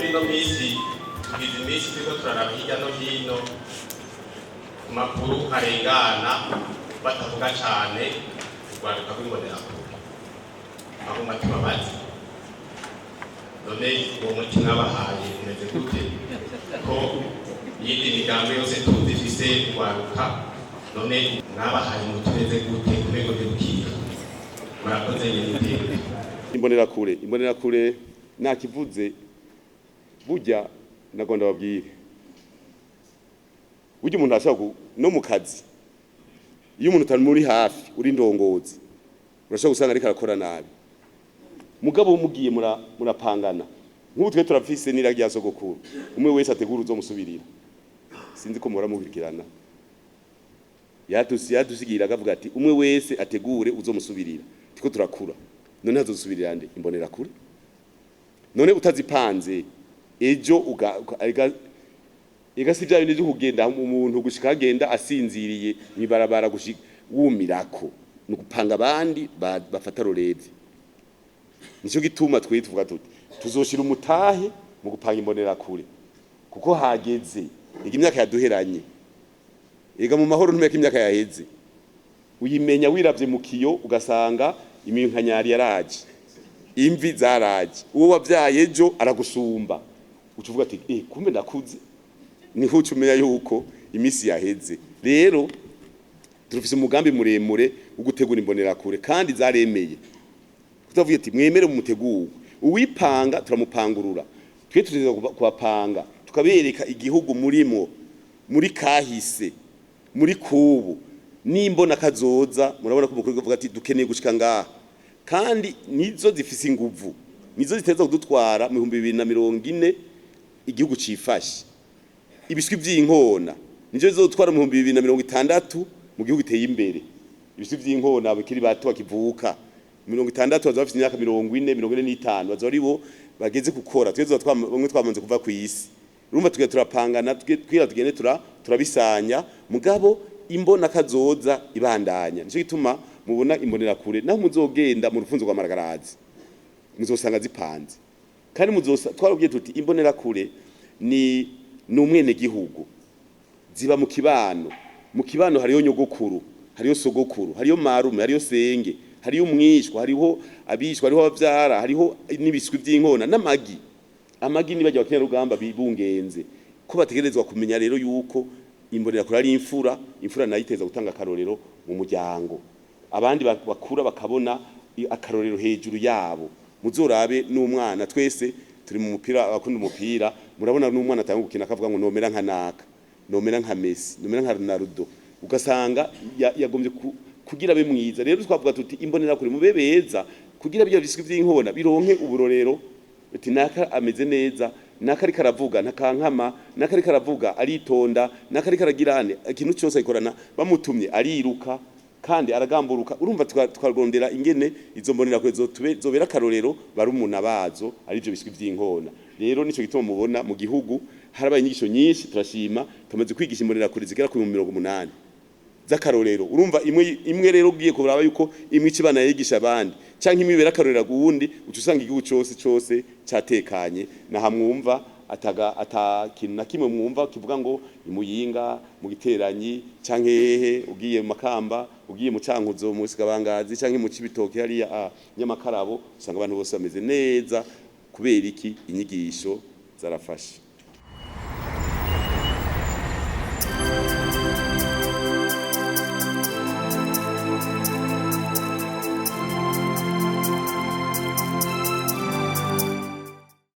Muri ino minsi tugize iminsi turiko turaraba hirya no hino ku makuru arengana, batavuga cane urwaruka rw'Imbonerakure. Bagomba tubabaze: none uwo muti mwabahaye umeze gute, ko iyindi migambi yose tuzi ifise urwaruka? None mwabahaye umuti umeze gute, umengo ntirukira? Murakoze, nyene. Imbonerakure, Imbonerakure nakivuze. Burya nagomba babwire, burya umuntu ashobora no mu kazi, iyo umuntu utari muri hafi, uri ndongozi, urashobora gusanga ariko arakora nabi. Mugabo mugiye murapangana, nk'ubu twe turafise n'ira rya sogokuru, umwe wese ategura uzomusubirira. Sinzi ko muhora mukurikirana. Yadusigira akavuga ati: "Umwe wese ategure uzomusubirira." Tiko turakura, none hazosubirira nde? Imbonerakure. None utazipanze ejo ega si bya bindi byo kugenda umuntu gushika agenda asinziriye mwibarabara, gushika wumirako. Ni ugupanga abandi bafata relève. Nico gituma twe tuvuga tuti tuzoshira umutahe mu gupanga Imbonerakure, kuko hageze. Ega imyaka yaduheranye, ega mu mahoro ntumeka imyaka yaheze, uyimenya wiravye mu kiyo, ugasanga iminkanyari yaraje, imvi zaraje, uwo wavyaye ejo aragusumba, uca uvuga ati: "Eh, kumbe ndakuze." Niho uca umenya yuko imisi yaheze. Rero turufise umugambi muremure wo gutegura Imbonerakure, kandi zaremeye. Tutavuye ati mwemere mumutegurwe, uwipanga turamupangurura. Twe tuza kubapanga, tukabereka igihugu murimo, muri kahise, muri kubu nimbona kazoza. Murabona ko umukuru avuga ati dukeneye gushika ngaha, kandi nizo zifise inguvu, nizo ziteza kudutwara mu 2040 igihugu cifashe. Ibiswi vy'inkona nivyo bizotwara mu 2060 mu gihugu giteye imbere. Ibiswi vy'inkona bakiri bato bakivuka, 60 bazaba bafite imyaka 40, 45, bazaba ari bo bageze gukora. Twese bamwe twamaze kuva ku isi. Urumva tugiye turapangana, twira tugende turabisanya, mugabo imbona kazoza ibandanya. Nico gituma mubona Imbonerakure, naho muzogenda mu rufunzo rwa Maragarazi muzosanga zipanze. Kandi muzosa twarabwiye tuti Imbonerakure ni umwene gihugu, ziba mu kibano. Mu kibano hariyo nyogokuru, hariyo sogokuru, hariyo marume, hariyo senge, hariyo umwishwa, hariho abishwa, hariho abavyara, hariho n'ibiswi vy'inkona n'amagi. Amagi ni bajya abakenyarugamba bibungenze ko bategerezwa kumenya. Rero yuko Imbonerakure ari imfura, imfura nayo iteza gutanga akarorero mu muryango, abandi bakura bakabona akarorero hejuru yabo. Muzorabe n'umwana, twese turi mu mupira, abakunda umupira, murabona n'umwana atanga gukina akavuga ngo nomera nka naka, nomera nka Messi, nomera nka Ronaldo, ugasanga yagombye kugira abe mwiza. Rero twavuga tuti Imbonerakure mube beza, kugira bya biswi vy'inkona bironke uburorero, ati naka ameze neza, naka ariko aravuga ntakankama, naka ariko aravuga aritonda, naka ariko aragirane ikintu cyose ayikorana, bamutumye ariruka kandi aragamburuka. Urumva twarondera ingene izo Mbonerakure zotube zobera akarorero barumuna bazo, arivyo biswi vy'inkona. Rero nico gituma mubona mu gihugu harabaye inyigisho nyinshi. Turashima, tumaze kwigisha Imbonerakure zigera ku 80 z'akarorero. Urumva imwe imwe rero ugiye kuraba yuko imwe ikibana yigisha abandi, canke imwe ibera akarorero guwundi, uca usanga igihugu cose cose catekanye. Naha mwumva ataga ata kintu na kimwe mwumva kivuga ngo imuyinga mu Giteranyi canke hehe, ugiye mu Makamba, ugiye mu Cankuzo, mu Sigabangazi, canke mu Cibitoke hariya Nyamakarabo, usanga abantu bose bameze neza. Kubera iki? Inyigisho zarafashe.